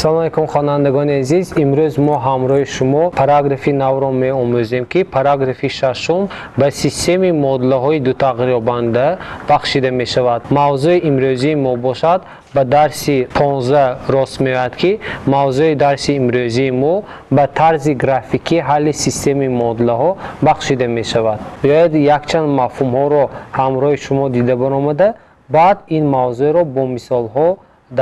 Салом алейкум, хонандагони азиз. Имрӯз мо ҳамроҳи шумо параграфи навро меомӯзем, ки параграфи шашум ба системаи муодилаҳои дутағйирёбанда бахшида мешавад. Мавзӯи имрӯзии мо бошад ба дарси 15 рост меояд, ки мавзӯи дарси имрӯзии мо ба тарзи графикӣ ҳалли системаи муодилаҳо бахшида мешавад. Биёед якчанд мафҳумҳоро ҳамроҳи шумо дида баромада, баъд ин мавзӯъро бо мисолҳо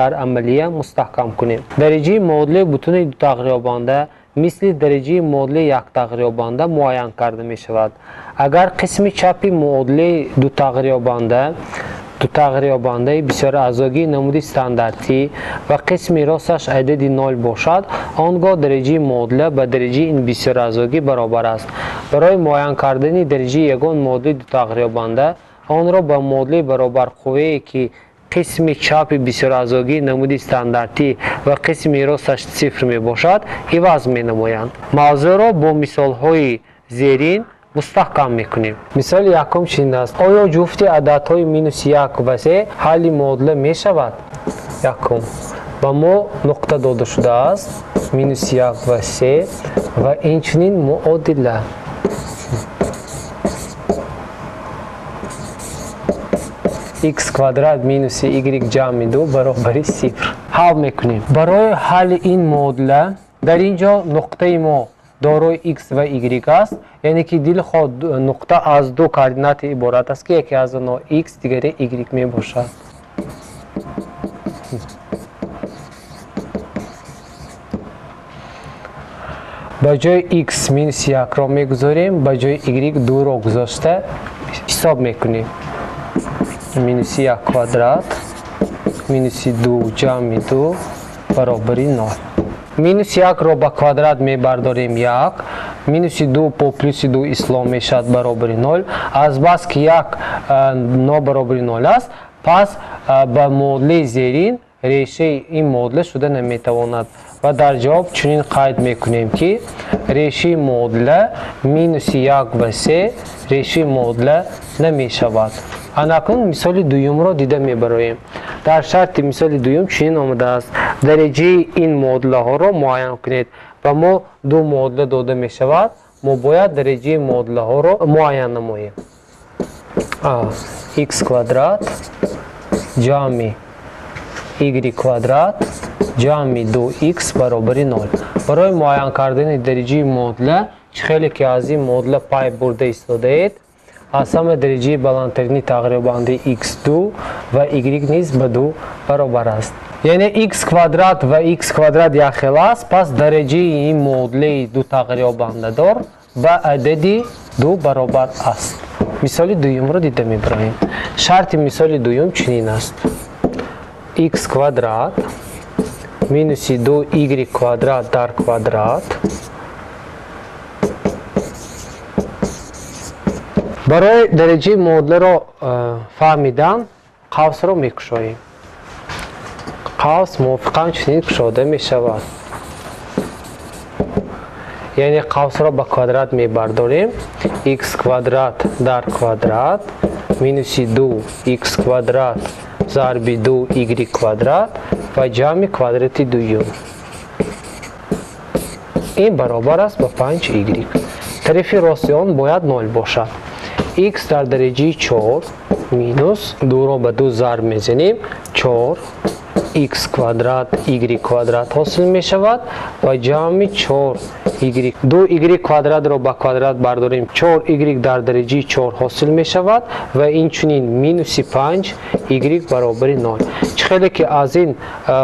дар амалия мустаҳкам кунем. Дараҷаи муодилаи бутуни дутағйирёбанда мисли дараҷаи муодилаи яктағйирёбанда муайян карда мешавад. Агар қисми чапи муодилаи дутағйирёбандаи бисёраъзогии намуди стандартӣ ва қисми росташ адади 0 бошад, он гоҳ дараҷаи муодила ба дараҷаи ин бисёраъзогӣ баробар аст. Барои муайян кардани дараҷаи ягон муодилаи дутағйирёбанда онро ба муодилаи баробарқуввае, ки қисми чапи бисёраъзогии намуди стандартӣ ва қисми росташ сифр мебошад, иваз менамоянд. Мавзӯъро бо мисолҳои зерин мустаҳкам мекунем. Мисоли якум чунин аст. Оё ҷуфти ададҳои -1 ва 3 ҳалли муодила мешавад? Якум. Ба мо нуқта дода шудааст -1 ва 3 ва инчунин муодила. X квадрат минуси y ҷамъи 2 баробари сифр. Ҳал мекунем. Барои ҳалли ин муодила дар ин ҷо нуқтаи мо дорои x ва y аст, яъне ки дилхоҳ нуқта аз ду координата иборат аст, ки яке аз онҳо x, дигаре y мебошад. Ба ҷои x -1-ро мегузорем, ба ҷои y 2-ро гузошта ҳисоб мекунем. -1 квадрат -2 ҷамъи 2 баробари 0. -1-ро ба квадрат мебардорем 1, -2 по плюси 2 ислом мешавад баробари 0. Азбаски 1 нобаробари 0 аст, пас ба муодилаи зерин решаи ин муодила шуда наметавонад. Ва дар ҷавоб чунин қайд мекунем, ки решаи муодила -1 ва 3 решаи муодила намешавад. Анакнун мисоли дуюмро дида мебароем. Дар шарти мисоли дуюм чунин омадааст: дараҷаи ин муодилаҳоро муайян кунед. Ба мо ду муодила дода мешавад, мо бояд дараҷаи муодилаҳоро муайян намоем. X квадрат ҷамъи y квадрат ҷамъи 2x баробари 0. Барои муайян кардани дараҷаи муодила, чӣ хеле ки аз ин муодила пай бурда истодаед, аз ҳама дараҷаи баландтарини тағйирёбандаи x2 ва y низ ба 2 баробар аст. Яъне x квадрат ва x квадрат якхела аст, пас дараҷаи ин муодилаи дутағйирёбандадор ба адади 2 баробар аст. Мисоли дуюмро дида мебароем. Шарти мисоли дуюм чунин аст: x квадрат минуси 2y квадрат дар квадрат. Барои дараҷаи муодиларо фаҳмидан қавсро мекушоем. Қавс мувофиқан чунин кушода мешавад. Яъне қавсро ба квадрат мебардорем. X квадрат дар квадрат минуси 2x квадрат зарби 2y квадрат ва ҷамъи квадрати дуюм. Ин баробар аст ба 5y. Тарафи рости он бояд 0 бошад. X дар дараҷаи 4 минус 2-ро ба 2 зарб мезанем, 4 x квадрат y квадрат ҳосил мешавад ва ҷамъи 4y. 2y квадратро ба квадрат бардорем, 4y дар дараҷаи 4 ҳосил мешавад ва инчунин минуси 5y баробари 0. Чӣ хеле ки аз ин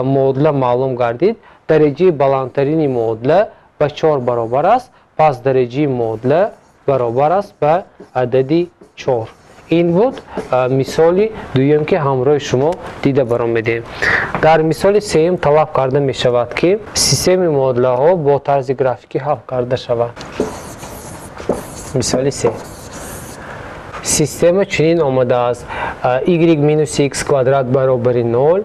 муодила маълум гардид, дараҷаи баландтарини муодила ба 4 баробар аст, пас дараҷаи муодила баробар аст ба адади 4. Ин буд мисоли дуюм, ки ҳамроҳи шумо дида баромедем. Дар мисоли сеюм талаб карда мешавад, ки системаи муодилаҳо бо тарзи графикӣ ҳал карда шавад. Мисоли се. Система чунин омадааст: y минус x квадрат баробари 0,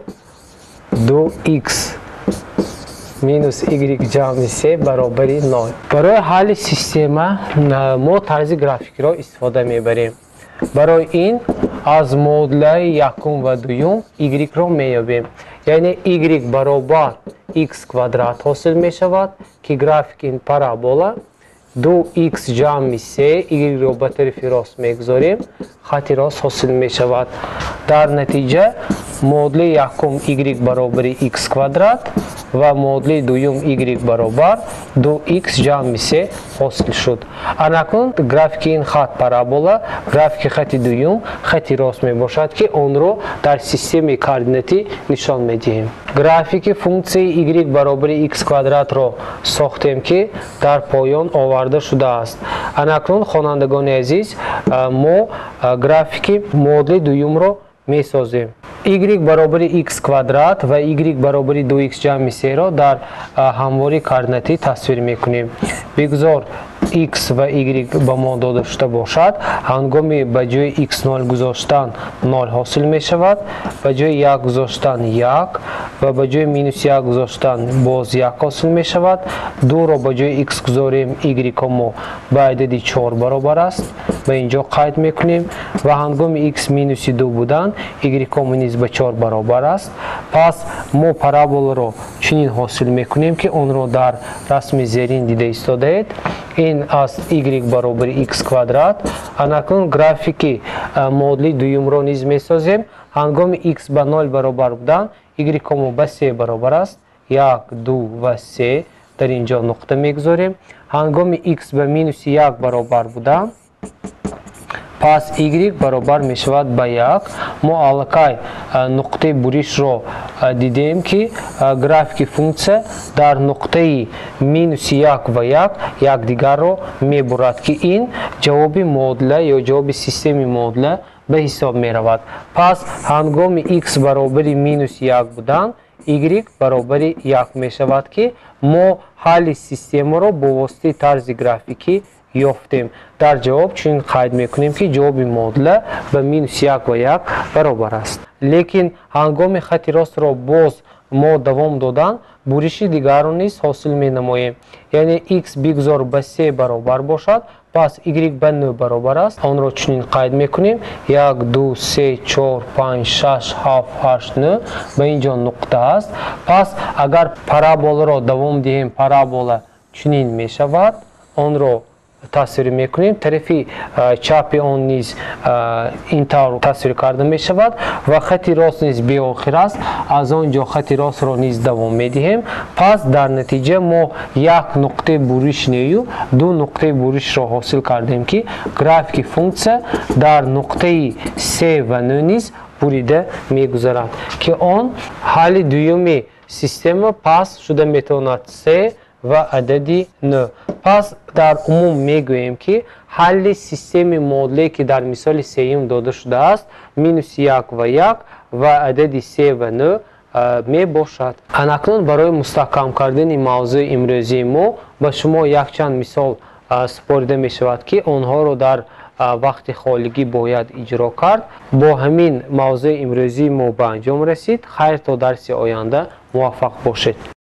2x минус y ҷамъи 3 баробари 0. Барои ҳалли система мо тарзи графикиро истифода мебарем. Барои ин аз муодилаи якум ва дуюм y-ро меёбем. Яъне y баробар x квадрат ҳосил мешавад, ки графики ин парабола 2x ҷамъи 3, y-ро ба тарафи рост мегузорем, хати рост ҳосил мешавад. Дар натиҷа модули якум y баробари x квадрат ва модули дуюм y баробар 2x ҷамъи 3 ҳосил шуд. Анакнун графики ин хат парабола, графики хати дуюм хати рост мебошад, ки онро дар системаи координатӣ нишон медиҳем. Графики функсияи y баробари x квадратро сохтем, ки дар поён оварда шудааст. Анакнун, хонандагони азиз, мо графики модули дуюмро месозем. Y баробари x квадрат ва y баробари 2x ҷамъи 3-ро дар ҳамвори координатӣ тасвир мекунем. Бигзор x ва y ба мо дода шуда бошад. Ҳангоми ба ҷои x 0 гузоштан 0 ҳосил мешавад, ба ҷои 1 гузоштан 1 ва ба ҷои минус 1 гузоштан боз 1 ҳосил мешавад. 2-ро ба ҷои x гузорем, y мо ба адади 4 баробар аст, ба инҷо қайд мекунем ва ҳангоми x минуси 2 будан y мо низ ба 4 баробар аст. Пас мо параболаро чунин ҳосил мекунем, ки онро дар расми зерин дида истодаед. Ин аст y баробари x квадрат. Анакнун графики модули дуюмро низ месозем. Ҳангоми x ба 0 баробар будан y мо ба 3 баробар аст. 1, 2 ва 3 дар инҷо нуқта мегузорем. Ҳангоми x ба минуси 1 баробар будан пас y баробар мешавад ба 1. Мо аллакай нуқтаи буришро дидем, ки графики функсия дар нуқтаи минуси 1 ва 1 якдигарро мебурад, ки ин ҷавоби модула ё ҷавоби системаи модула ба ҳисоб меравад. Пас ҳангоми x баробари минуси 1 будан y баробари 1 мешавад, ки мо ҳалли системаро бо воситаи тарзи графикӣ ёфтем. Дар ҷавоб чунин қайд мекунем, ки ҷавоби модула ба минус 1 ва 1 баробар аст. Лекин ҳангоми хати ростро боз мо давом додан буриши дигарро низ ҳосил менамоем. Яъне x бигзор ба 3 баробар бошад, пас y ба 9 баробар аст. Онро чунин қайд мекунем: 1, 2, 3, 4, 5, 6, 7, 8, 9. Ба ин ҷо нуқта аст. Пас агар параболаро давом диҳем, парабола чунин мешавад. Онро тасвир мекунем. Тарафи чапи он низ ин тавр тасвир карда мешавад ва хати рост низ беохир аст. Аз он ҷо хати ростро низ давом медиҳем. Пас дар натиҷа мо як нуқтаи буриш нею ду нуқтаи буришро ҳосил кардем, ки графики функсия дар нуқтаи 3 ва 9 низ бурида мегузарад, ки он ҳалли дуюми система пас шуда метавонад 3 ва адади 9. Пас дар умум мегӯем, ки ҳалли системаи модуле, ки дар мисоли сеюм дода шудааст, минус 1 ва 1 ва адади 3 ва 9 мебошад. Анакнун барои мустаҳкам кардани мавзӯи имрӯзии мо ба шумо якчанд мисол супорида мешавад, ки онҳоро дар вақти холигӣ бояд иҷро кард. Бо ҳамин мавзӯи имрӯзии мо ба анҷом расид. Хайр, то дарси оянда муваффақ бошед.